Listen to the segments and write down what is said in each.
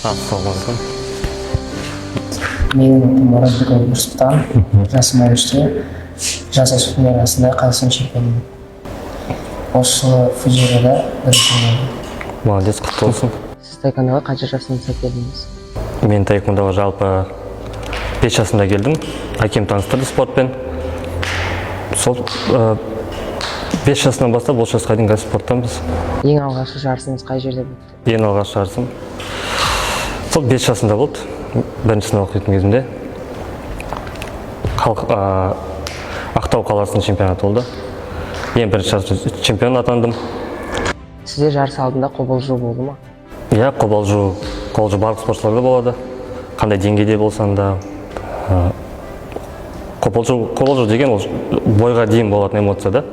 Ассалаумағалейкум. Менің атым Оразбеков Нұрсұлтан, жасым 13-те, жасөспірімдер арасында Қазақстан чемпионымын. Осы жылы Фуджирада бірінші болдым. Молодец, құтты болсын. Сіз таэквондоға қанша жасыңызда келдіңіз? Мен таэквондоға жалпы 5 жасымда келдім. Әкем таныстырды спортпен. Сол 5 жасынан бастап осы жасқа дейін қазір спорттамыз. Ең алғашқы жарысыңыз қай жерде болды? Ең алғашқы жарысым сол 5 жасымда болды. Бірінші сынып оқитын кезімде. Халық Ақтау қаласының чемпионаты болды. Ең бірінші жарыс чемпион атандым. Сізде жарыс алдында қобалжу болды ма? Иә, қобалжу барлық спортшыларда болады. Қандай деңгейде болсаң да, қобалжу деген ол бойға дейін болатын эмоция да.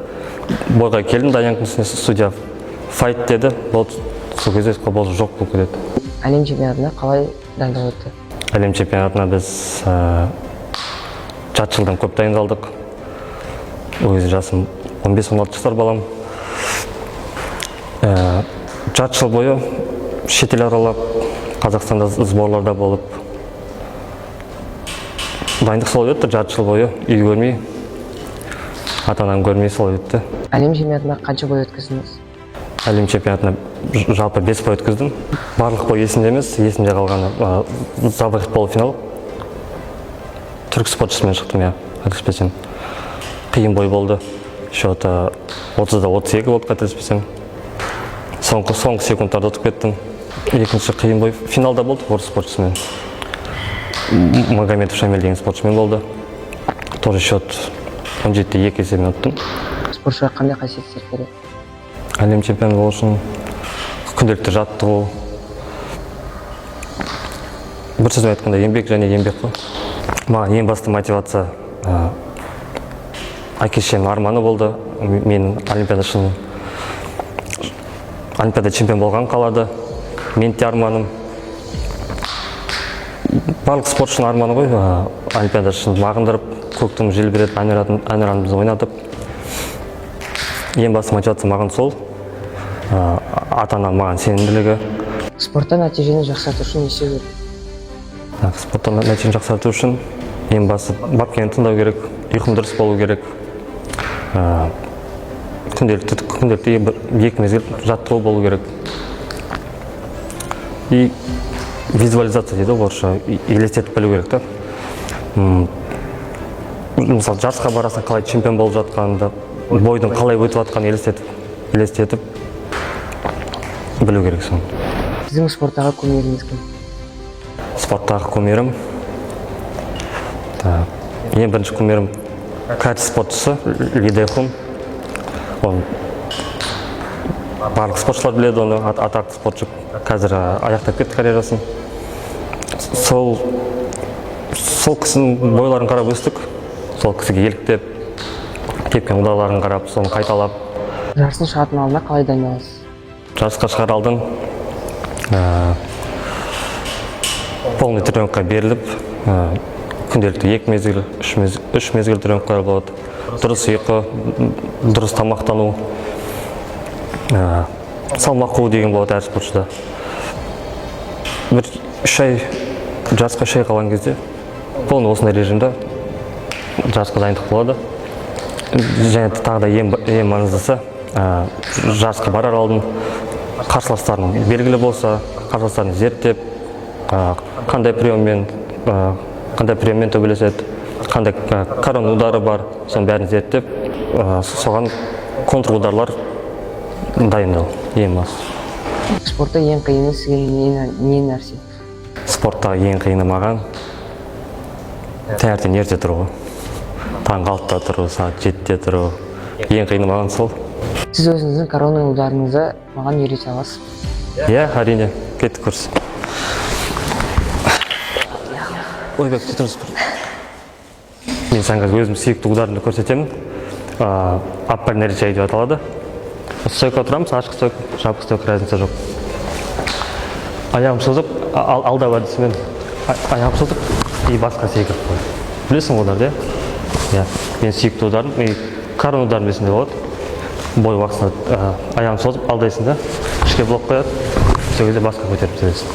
Бойға келдім, дайындықтың үстіне судья «Файт» деді, болды, сол кезде қобалжу жоқ болып кетеді. Әлем чемпионатына қалай дайындық өтті? Әлем чемпионатына біз жарты жылдан көп дайындалдық. Ол кезде жасым 15-16 жасар балам. Жарты жыл бойы шетел аралап, Қазақстанда сборларда болып, дайындық солай өтті. Жарты жыл бойы үй көрмей, ата анам көрмей солай өтті. Әлем чемпионатына қанша бой өткіздіңіз? Әлем чемпионатына жалпы бес бой өткіздім. Барлық бой есімде емес, есімде қалғаны за выход в полуфинал түрік спортшысымен шықтым, иә, қателеспесем. Қиын бой болды. Счеты 30:32 болды, қателеспесем. Соңғы секундтарда ұтып кеттім. Екінші қиын бой финалда болды, орыс спортшысымен. Магомедов Шамиль деген спортшымен болды. Тоже счет 17:2 есебімен ұттым. Спортшыға қандай қасиеттер керек? Әлем чемпионы болу үшін күнделікті жаттығу, бір сөзбен айтқанда, еңбек және еңбек қой. Маған ең басты мотивация әке шешемнің арманы болды. Мен олимпиада шын олимпиада чемпион болған қалады. Менің де арманым, барлық спортшының арманы ғой, олимпиада шын бағындырып, көк туын желбіретіп, әнұранымызды ойнатып. Ең басты мотивация маған сол, ата анам маған сенімділігі. Спортта нәтижені жақсарту үшін не істеу керек? Так, спортта нәтижені жақсарту үшін ең басты бапкерді тыңдау керек, ұйқың дұрыс болу керек, күнделікті екі мезгіл жаттығу болу керек и визуализация дейді ғой орысша, елестетіп білу керек та. Мысалы, жарысқа барасың, қалай чемпион болып жатқаныңды, бойдың қалай өтіп жатқанын елестетіп білу керек соны. Сіздің спорттағы кумиріңіз кім? Спорттағы кумирім, так, ең бірінші кумирім каратэ спортшысы Ли Дэ Хун. Оны барлық спортшылар біледі оны, атақты спортшы, қазір аяқтап кетті карьерасын. Сол кісінің бойларын қарап өстік, сол кісіге еліктеп, тепкен ударларын қарап, соны қайталап. Жарыстың шығатын алдында қалай дайындаласыз? Жарысқа шығар алдын полный тренировкаға беріліп, күнделікті екі мезгіл, үш мезгіл тренировкалар болады. Дұрыс ұйқы, дұрыс тамақтану, салмақ қуу деген болады әр спортшыда. Бір 3 ай, жарысқа 3 ай қалған кезде полный осындай режимде жарысқа дайындық болады. Және тағы да ең маңыздысы, жарысқа барар алдын қарсыластарың белгілі болса, қарсыластарын зерттеп, қандай приеммен төбелеседі, қандай коронный удары бар, соның бәрін зерттеп, соған контр ударлар дайындау ең бастысы. Спортта ең қиыны сізге не нәрсе? Спорттағы ең қиыны маған таңертең ерте тұру ғой. Таңғы 6-да тұру, сағат 7-де тұру, ең қиыны маған сол. Сіз өзіңіздің коронный ударыңызды маған үйрете аласыз ба? Иә, әрине, кеттік, көрсін. Ойбай, күте тұрыңыз бір. Мен саған қазір өзім сүйікті ударымды көрсетемін. Аппер нерчай деп аталады. Стойка тұрамыз, ашық стойка, жабық стойка, разница жоқ. Аяғым созып, алдау әдісімен аяғым созып и басқа секіріп қой. Білесің ғой ударды, иә? Иә, менің сүйікті ударым и коронный ударым десең де болады. Бой уақытысында аяғын созып алдайсың да, ішке блок қояды, сол кезде басқа көтеріп түсіресің.